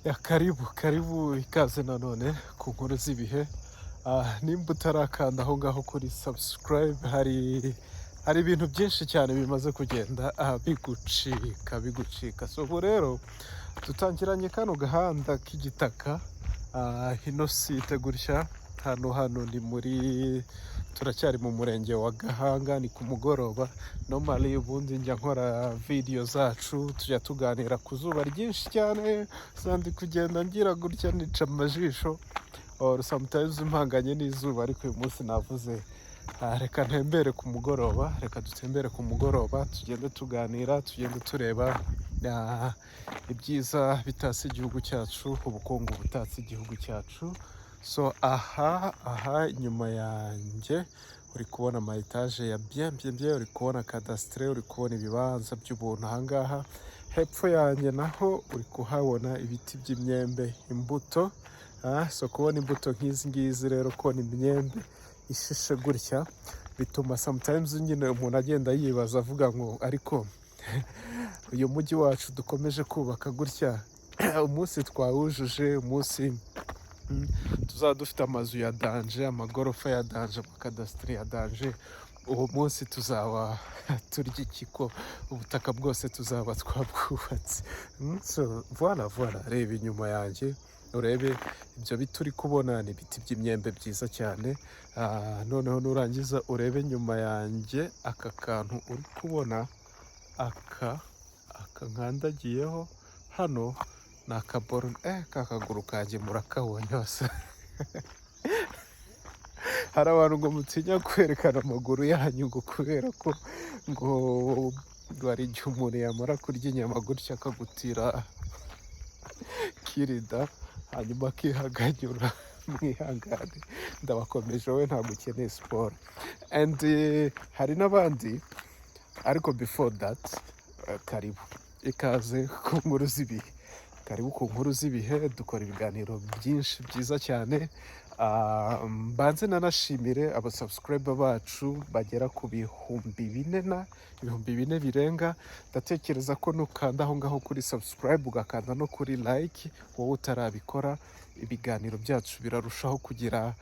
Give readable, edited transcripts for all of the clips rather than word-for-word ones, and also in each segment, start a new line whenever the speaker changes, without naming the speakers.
Ya, karibu karibu, ikaze nanone ku nkuru z'ibihe. Nimba utarakanda aho ngaho kuri subscribe, hari ibintu byinshi cyane bimaze kugenda bigucika bigucika. So ubu rero dutangiranye kano gahanda k'igitaka, ino site gutya. Hano ni muri, turacyari mu murenge wa Gahanga, ni ku mugoroba. Normally ubundi njya nkora video zacu, tujya tuganira ku zuba ryinshi cyane. Ndi kugenda ngira gutya nica amajisho or sometimes mpanganye n'izuba, ariko uyu munsi navuze, "Reka ntembere ku mugoroba, reka dutembere ku mugoroba, tugende tuganira, tugende tureba ibyiza bitatse igihugu cyacu, ubukungu butatse igihugu cyacu." So aha inyuma yanjye uri kubona ama etaje ya bien bien bien, uri kubona cadastre, uri kubona ibibanza by'ubuntu. Ahangaha hepfo yanjye naho uri kuhabona ibiti by'imyembe, imbuto. So kubona imbuto nk'izi ngizi rero, kubona imyembe ishishe gutya, bituma sometimes nyine umuntu agenda yibaza avuga ngo: "Ariko uyu mujyi wacu dukomeje kubaka gutya, umunsi twawujuje, umunsi tuzaba dufite amazu ya danger, amagorofa ya danger, amakadasiteri ya danger, uwo munsi tuzaba turya iki, ko ubutaka bwose tuzaba twabwubatse?" So voilà voilà, reba inyuma yanjye urebe ibyo biti uri kubona, ni ibiti by'imyembe byiza cyane. Noneho nurangiza urebe inyuma yanjye aka kantu uri kubona, aka nkandagiyeho hano ni akaboro. Ka kaguru kanjye murakabonye hose. Hari abantu ngo mutinya kwerekana amaguru yanyu, ngo kubera ko ngo hari igihe umuntu yamara kurya inyama gutya akagutira kirida, hanyuma akihaganyura. Mwihangane, ndabakomeje. Wowe ntabwo ukeneye siporo. And hari n'abandi, ariko before that, karibu, ikaze ku nkuru z'ibihe, karibu ku nkuru z'ibihe. Dukora ibiganiro byinshi byiza cyane. Mbanze nanashimire abasubscriber bacu bagera ku 4000 na 4000 birenga. Ndatekereza ko nukanda aho ngaho kuri subscribe, ugakanda no kuri like, wowe utarabikora, ibiganiro byacu birarushaho kugira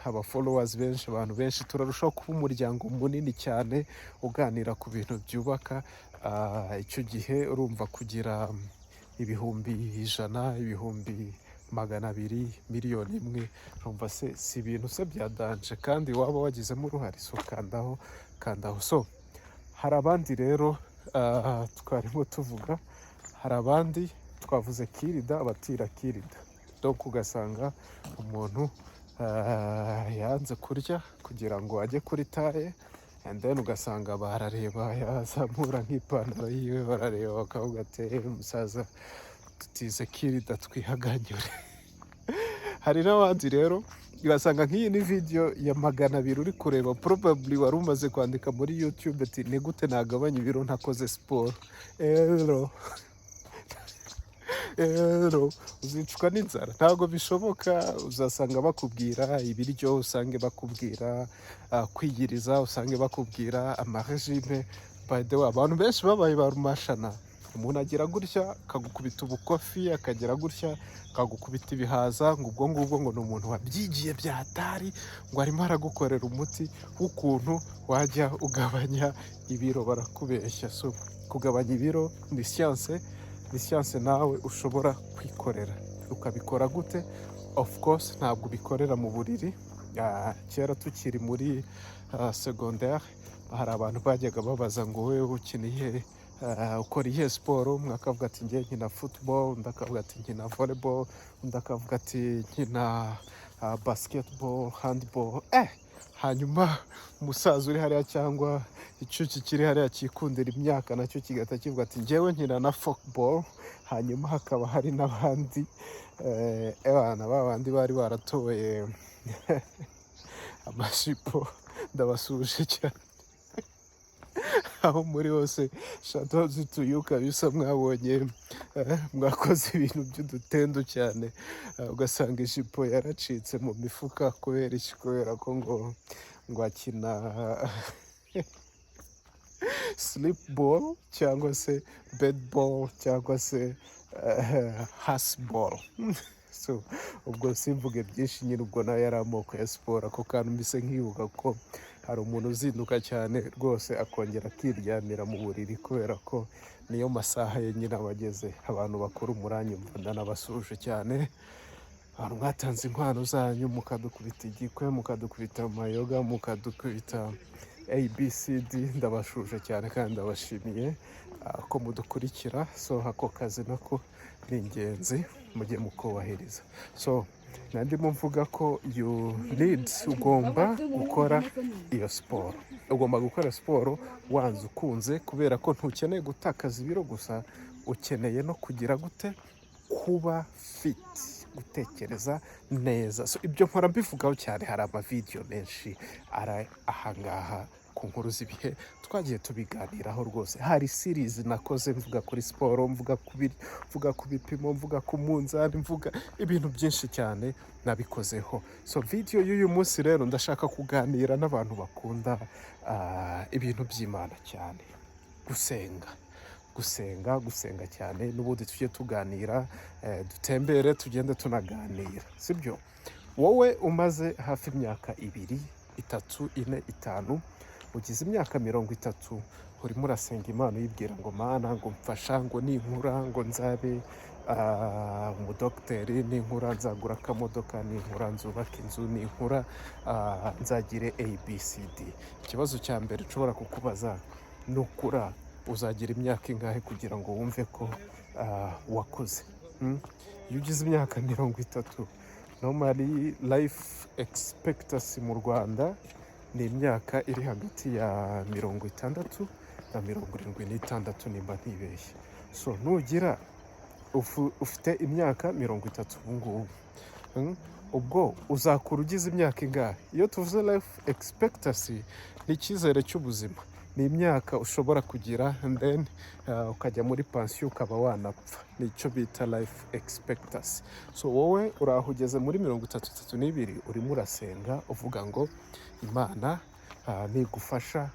aba followers benshi, abantu benshi, turarushaho kuba umuryango munini cyane uganira ku bintu byubaka. Icyo gihe urumva kugira 100,000, 200,000, 1,000,000, urumva se si ibintu se bya danger kandi waba wagizemo uruhare? So kandaho, kandaho. So hari abandi rero, twarimo tuvuga, hari abandi twavuze kirida, abatira kirida, donc ugasanga umuntu yanze kurya kugira ngo ajye kuri taille, and then ugasanga barareba, yazamura nk'ipantaro yiwe, barareba bakavuga ati: "Eh, umusaza tutize kirida twihaganyure." Hari n'abandi rero ugasanga nk'iyi ni video ya 200 uri kureba, probably wari umaze kwandika muri YouTube ati: "Ni gute nagabanya ibiro ntakoze siporo?" Ero rero uzicwa n'inzara, ntabwo bishoboka. Uzasanga bakubwira ibiryo, usange bakubwira kwiyiriza, usange bakubwira amarégime. By the way, abantu benshi babaye ba rumashana. Umuntu agira gutya akagukubita ubukofi, akagira gutya akagukubita ibihaza, ngo ubwo ngubwo ngo ni umuntu wabyigiye bya hatari, ngo arimo aragukorera umuti w'ukuntu wajya ugabanya ibiro. Barakubeshya. So kugabanya ibiro ni siyanse, ni siyanse nawe ushobora kwikorera. Ukabikora gute? Of course ntabwo ubikorera mu buriri. Kera tukiri muri secondaire, hari abantu bajyaga babaza ngo: "Wowe ukina iyihe, ukora iyihe siporo?" Umwe akavuga ati: "Njye nkina football," undi akavuga ati: "Nkina volleyball," undi akavuga ati: "Nkina basketball, handball." Hanyuma umusaza uri hariya cyangwa icyuki kiri hariya cyikundira imyaka nacyo kigahita kivuga ati: "Njyewe nkina na football." Hanyuma hakaba hari n'abandi, ebana ba bandi bari baratoye amajipo. Ndabasuhuje cyane aho muri hose, shout out to you kabisa. Mwabonye, mwakoze ibintu by'udutendo cyane, ugasanga ijipo yaracitse mu mifuka. Kubera iki? Kubera ko ngo akina sleep ball cyangwa se bed ball cyangwa se Hasball. So ubwo simvuge byinshi nyine, ubwo nayo yari amoko ya siporo. Ako kantu mbise nkibuka ko hari umuntu uzinduka cyane rwose, akongera akiryamira mu buriri kubera ko niyo masaha ye nyine aba ageze. Abantu bakuru muranyumva, ndanabasuhuje cyane. Abantu mwatanze inkwano zanyu, mukadukubita igikwe, mukadukubita amayoga, mukadukubita ABCD, ndabasuhuje cyane kandi ndabashimiye ko mudukurikira. So ako kazi nako ni ingenzi, mujye mukubahiriza. So nandimo mvuga ko you need, ugomba gukora iyo siporo, ugomba gukora siporo wanze ukunze, kubera ko ntukeneye gutakaza ibiro gusa, ukeneye no kugira gute? Kuba fit, gutekereza neza. So ibyo mpora mbivugaho cyane, hari amavideyo menshi ari ahangaha ku Nkuru z'Ibihe twagiye tubiganiraho rwose. Hari series nakoze mvuga kuri siporo, mvuga ku bipimo, mvuga ku munzani, mvuga ibintu byinshi cyane nabikozeho. So video y'uyu munsi rero, ndashaka kuganira n'abantu bakunda ibintu by'Imana cyane, gusenga, gusenga, gusenga cyane. N'ubundi tujye tuganira, dutembere, tugende tunaganira, sibyo? Wowe umaze hafi imyaka 2, 3, 4, 5, ugize imyaka 30, urimo urasenga Imana uyibwira ngo: "Mana," ngo "mfasha," ngo "ninkura," ngo "nzabe umudogiteri, ninkura nzagura akamodoka, ninkura nzubaka inzu, ninkura nzagire ABCD." Ikibazo cya mbere nshobora kukubaza: nukura uzagira imyaka ingahe kugira ngo wumve ko wakuze? Iyo ugize imyaka 30, normally life expectancy mu Rwanda ni imyaka iri hagati ya 60 na 76 nimba ntibeshye. So nugira ufite imyaka 30 ubu ngubu, Ubwo uzakura ugize imyaka ingahe? Iyo tuvuze life expectancy, ni icyizere cy'ubuzima, ni imyaka ushobora kugira and then ukajya muri pansiyo, ukaba wanapfa. Nicyo bita life expectancy. So wowe uraho ugeze muri 30, 32, urimo urasenga uvuga ngo Imana nigufasha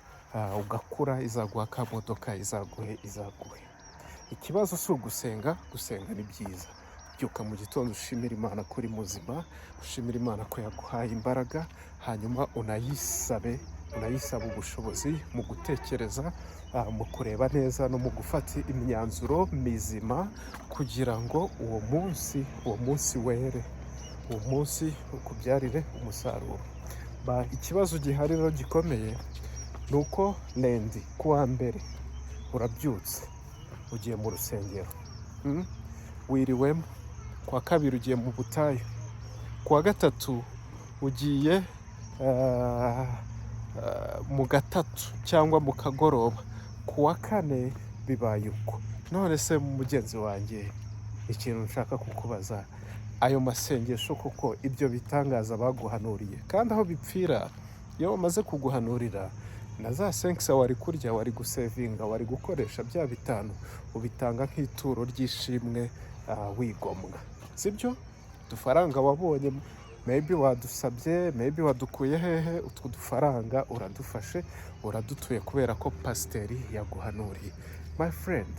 ugakura izaguha akamodoka, izaguhe, izaguhe. Ikibazo si ugusenga. Gusenga ni byiza. Byuka mu gitondo ushimira Imana ko uri muzima, ushimira Imana ko yaguhaye imbaraga, hanyuma unayisabe, unayisaba ubushobozi mu gutekereza, mu kureba neza no mu gufata imyanzuro mizima, kugira ngo uwo munsi were, uwo munsi ukubyarire umusaruro. Ikibazo gihari rero gikomeye ni uko lundi, ku wa mbere, urabyutse ugiye mu rusengero, Wiriwemo. Ku wa kabiri ugiye mu butayu, ku wa gatatu ugiye mu gatatu cyangwa mu kagoroba, ku wa kane bibaye uko. None se mugenzi wanjye, ikintu nshaka kukubaza: ayo masengesho koko, ibyo bitangaza baguhanuriye, kandi aho bipfira, iyo bamaze kuguhanurira na za senkisa wari kurya, wari gusevinga, wari gukoresha bya bitanu, ubitanga nk'ituro ry'ishimwe, wigomwa, sibyo? Udufaranga wabonye, maybe wadusabye, maybe wadukuye hehe, utwo dufaranga uradufashe uradutuye kubera ko pasiteri yaguhanuriye. My friend,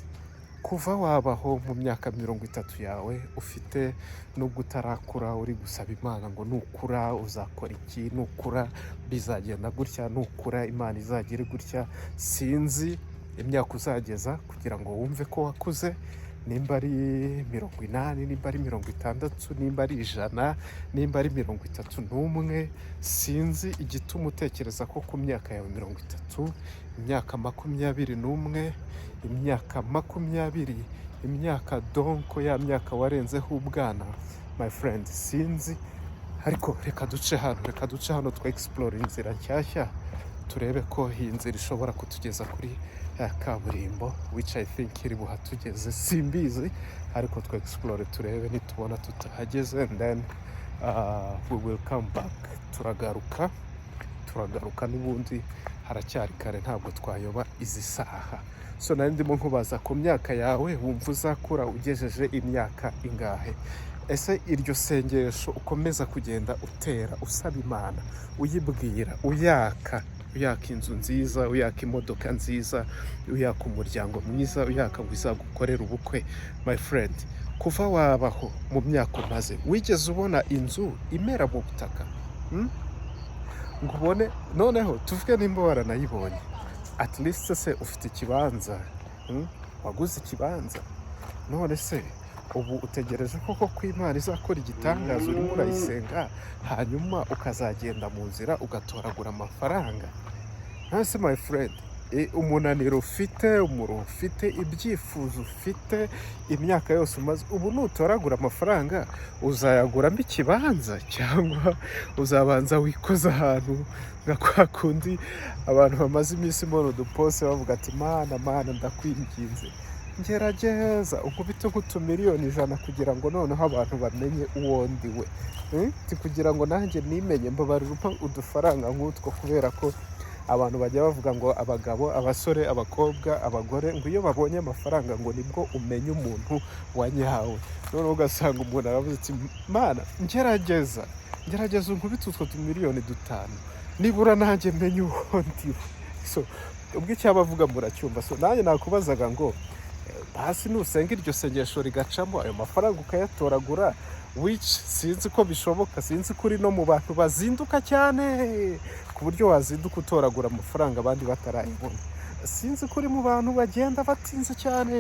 kuva wabaho mu myaka 30 yawe ufite, nubwo utarakura, uri gusaba Imana ngo nukura uzakora iki, nukura bizagenda gutya, nukura Imana izagire gutya. Sinzi imyaka uzageza kugira ngo wumve ko wakuze, nimba ari 80, nimba ari 60, nimba ari 100, nimba ari 31. Sinzi igituma utekereza ko ku myaka yawe 30, imyaka 21, imyaka 20, imyaka, donc ya myaka warenzeho ubwana, my friend, sinzi. Ariko reka duce hano, reka duce hano twa explore inzira nshyashya, turebe ko iyi nzira ishobora kutugeza kuri ya kaburimbo, which I think iri buhatugeze, simbizi. Ariko twa explore turebe, nitubona tutahageze, and then we will come back. Turagaruka, turagaruka n'ubundi haracyari kare, ntabwo twayoba izi saha. So nari ndimo nkubaza: ku myaka yawe wumva uzakura ugejeje imyaka ingahe? Ese iryo sengesho ukomeza kugenda utera usaba Imana, uyibwira, uyaka Uyaka inzu nziza, uyaka imodoka nziza, uyaka umuryango mwiza, uyaka ngo izagukorere ubukwe. My friend, kuva wabaho, mu myaka umaze, wigeze ubona inzu imera mu butaka? Hmm? Ngo ubone? Noneho tuvuge nimba waranayibonye, at least se ufite ikibanza? Waguze ikibanza? None se ubu utegereje koko ko Imana izakora igitangaza, urimo urayisenga, hanyuma ukazagenda mu nzira ugatoragura amafaranga? None se, my friend, umunaniro ufite, umuruho ufite, ibyifuzo ufite, imyaka yose umaze, ubu nutoragura amafaranga uzayaguramo ikibanza, cyangwa uzabanza wikoza ahantu nka kwa kundi abantu bamaze iminsi mbona udupose bavuga ati: "Mana, Mana, ndakwinginze, ngerageza ukubite nk'utumiliyoni 100 kugira ngo noneho abantu bamenye uwo ndi we." Ati kugira ngo nanjye nimenye, mbabarira umpe udufaranga nk'utwo, kubera ko abantu bajya bavuga ngo abagabo, abasore, abakobwa, abagore, ngo iyo babonye amafaranga ngo nibwo umenya umuntu wa nyawe. Noneho ugasanga umuntu aravuze ati: "Mana, ngerageza, ngerageza unkubite utwo tumiliyoni 5, nibura nanjye menye uwo ndiwe." So ubwo icyo aba avuga muracyumva. So nanjye nakubazaga ngo basi nusenga iryo sengesho rigacamo, ayo mafaranga ukayatoragura, which sinzi ko bishoboka, sinzi ko uri no mu bantu bazinduka cyane ku buryo wazinduka utoragura amafaranga abandi batarayabona, sinzi ko uri mu bantu bagenda batinze cyane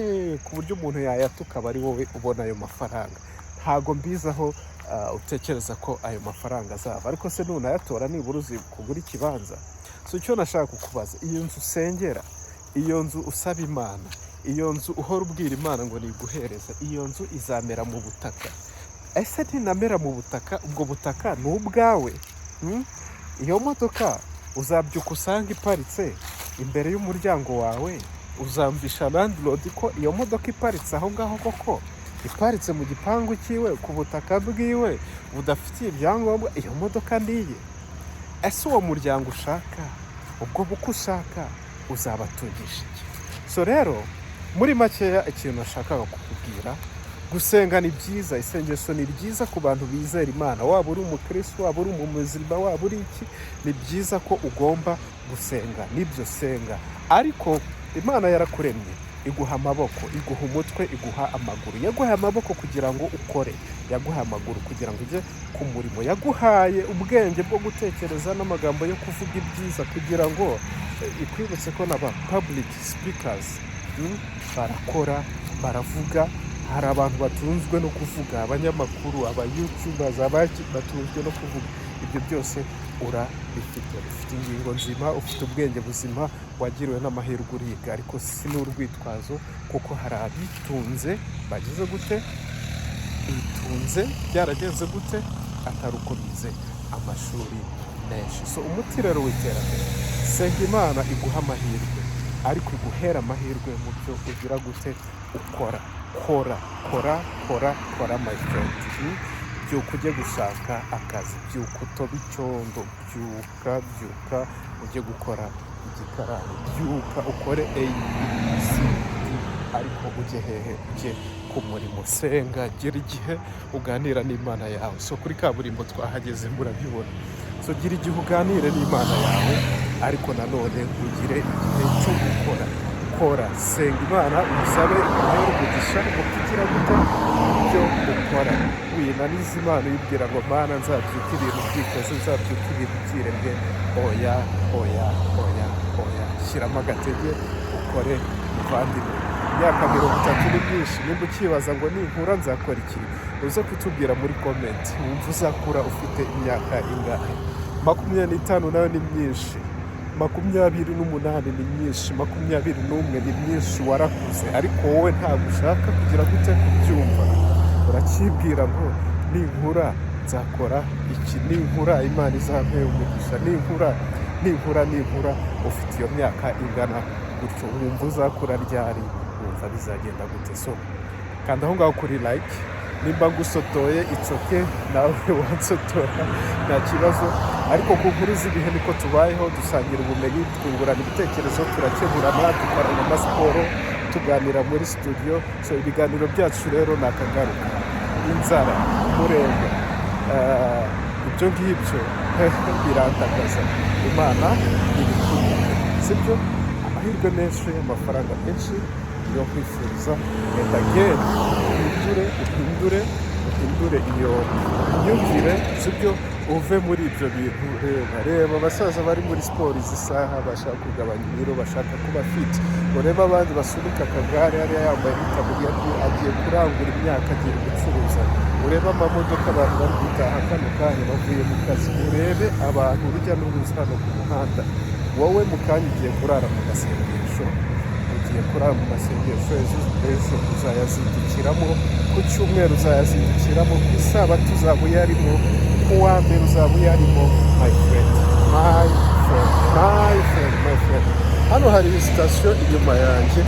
ku buryo umuntu yayatuka aba ari wowe ubona ayo mafaranga. Ntago mbizi aho utekereza ko ayo mafaranga azava, ariko se nunayatora nibura uzi kugura ikibanza? So icyo nashaka kukubaza, iyo nzu usengera, iyo nzu usaba Imana, iyo nzu uhora ubwira Imana ngo niguhereze, iyo nzu izamera mu butaka? Ese ntinamera mu butaka, ubwo butaka ni ubwawe? Hmm? Iyo modoka uzabyuka usanga iparitse imbere y'umuryango wawe, uzamvisha landlord ko iyo modoka iparitse aho ngaho koko iparitse mu gipangu cyiwe, ku butaka bwiwe budafitiye ibyangombwa? Iyo modoka niye? Ese uwo muryango ushaka, ubwo bukwe ushaka, uzabatungisha iki? So rero muri makeya, ikintu nashakaga kukubwira, gusenga ni byiza, isengesho ni ryiza ku bantu bizera Imana. Waba uri umukristo, waba uri umumuzima, waba uri iki, ni byiza ko ugomba gusenga. Nibyo, senga, ariko Imana yarakuremye, iguha amaboko, iguha umutwe, iguha amaguru. Yaguhaye amaboko kugira ngo ukore, yaguhaye amaguru kugira ngo ujye ku murimo, yaguhaye ubwenge bwo gutekereza n'amagambo yo kuvuga ibyiza kugira ngo ikwibutse ko n'aba public speakers, barakora, baravuga. Hari abantu batunzwe no kuvuga, abanyamakuru, aba youtubers, abaki, batunzwe no kuvuga. Ibyo byose urabifite, ufite ingingo nzima, ufite ubwenge buzima, wagiriwe n'amahirwe uriga, ariko si n'urwitwazo, kuko hari abitunze bagize gute, bitunze byaragenze gute, atari uko bize amashuri menshi. So umuti rero w'iterambere, senga Imana iguha amahirwe, ariko iguhera amahirwe mu byo ugira gute, ukora. Kora, kora, kora, kora, my friend. Byuka ujye gushaka akazi, byuka utobe icyondo, byuka, byuka ujye gukora igikarani, byuka ukore A, B, C, D, ariko ujye hehe? Ujye ku murimo. Senga, gira igihe uganira n'Imana yawe. So kuri kaburimbo twahageze, murabibona. So gira igihe uganire n'Imana yawe, ariko nanone ugire igihe cyo gukora. Kora, senga Imana, umusabe iguhere umugisha mu byo ugira gute, mu byo ukora. Winaniza Imana uyibwira ngo: "Mana, nzabyuka ibintu byikoze, nzabyuka ibintu byiremye." Oya, oya, oya, oya, shyiramo agatege ukore, muvandimwe. Imyaka 30 ni myinshi. Nimba ukibaza ngo ninkura nzakora iki, uze kutubwira muri comment. Wumva uzakura ufite imyaka ingahe? 25 nayo ni myinshi, 28 ni myinshi, 21 ni myinshi. Warakuze, ariko wowe ntabwo ushaka kugira gute, kubyumva. Uracyibwira ngo ninkura nzakora iki, ninkura Imana izampera umugisha, ninkura, ninkura, ninkura. Ufite iyo myaka ingana gutyo, wumva uzakura ryari? Wumva bizagenda gute? So kanda aho ngaho kuri like nimba ngusotoye. It's okay, nawe wansotora nta kibazo, ariko ku nkuru z'ibihe niko tubayeho, dusangira ubumenyi, twungurana ibitekerezo, turakeburana, dukorana amasiporo, tuganira muri studio. So ibiganiro byacu rero ni akagaruka. Inzara, umurego, ibyo ngibyo birandagaza. Imana ibikurinde, sibyo? Amahirwe menshi, amafaranga menshi yo kwifuriza. And again, uhindure, uhindure, uhindure iyo myumvire, sibyo? Uve muri ibyo bintu. Reba, reba abasaza bari muri siporo izi saha, bashaka kugabanya ibiro, bashaka kuba fit. Urebe abandi basunika akagare hariya, yambaye n'itaburiya, agiye kurangura imyaka, agiye gucuruza. Urebe amamodoka, abantu bari gutaha kano kanya bavuye mu kazi. Urebe abantu, urujya n'uruza hano ku muhanda. Wowe mu kanya ugiye kurara mu masengesho, ugiye kurara mu masengesho. Ejo, ejo uzayazindukiramo, ku cyumweru uzayazindukiramo, ku isabato uzaba uyarimo, ku wa mbere uzaba uyarimo. My friend, my friend, my friend, my friend, hano hari sitasiyo inyuma yanjye.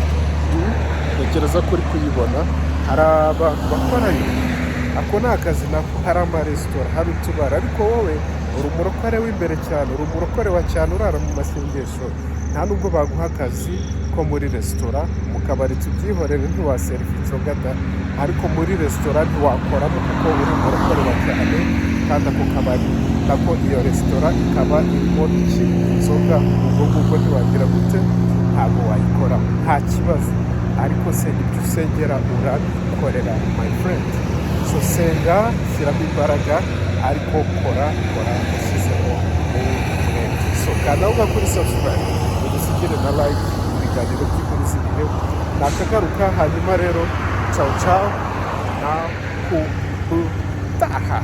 Ntekereza ko uri kuyibona. Hari abantu bakorayo, ako ni akazi nako. Hari amaresitora, hari utubari, ariko wowe uri umurokore w'imbere cyane, uri umurokore wa cyane, urara mu masengesho. Nta nubwo baguha akazi ko muri resitora. Mu kabari tubyihorere, ntiwaseriva inzoga da, ariko muri resitora ntiwakoramo kuko uri umurokore wa cyane, kandi ako kabari nako, iyo resitora ikaba irimo iki? Inzoga. Ubwo ngubwo ntiwagira gute? Ntabwo wayikora, nta kibazo. Ariko se ibyo usengera urabikorera, my friend? So senga, shyiramo imbaraga, ariko kora, kora ushyizeho umwete. So kanda aho kuri subscribe, udusigire na like. Ibiganiro by'inkuru z'ibihe nakagaruka. Hanyuma rero, ciao ciao, na kubutaha.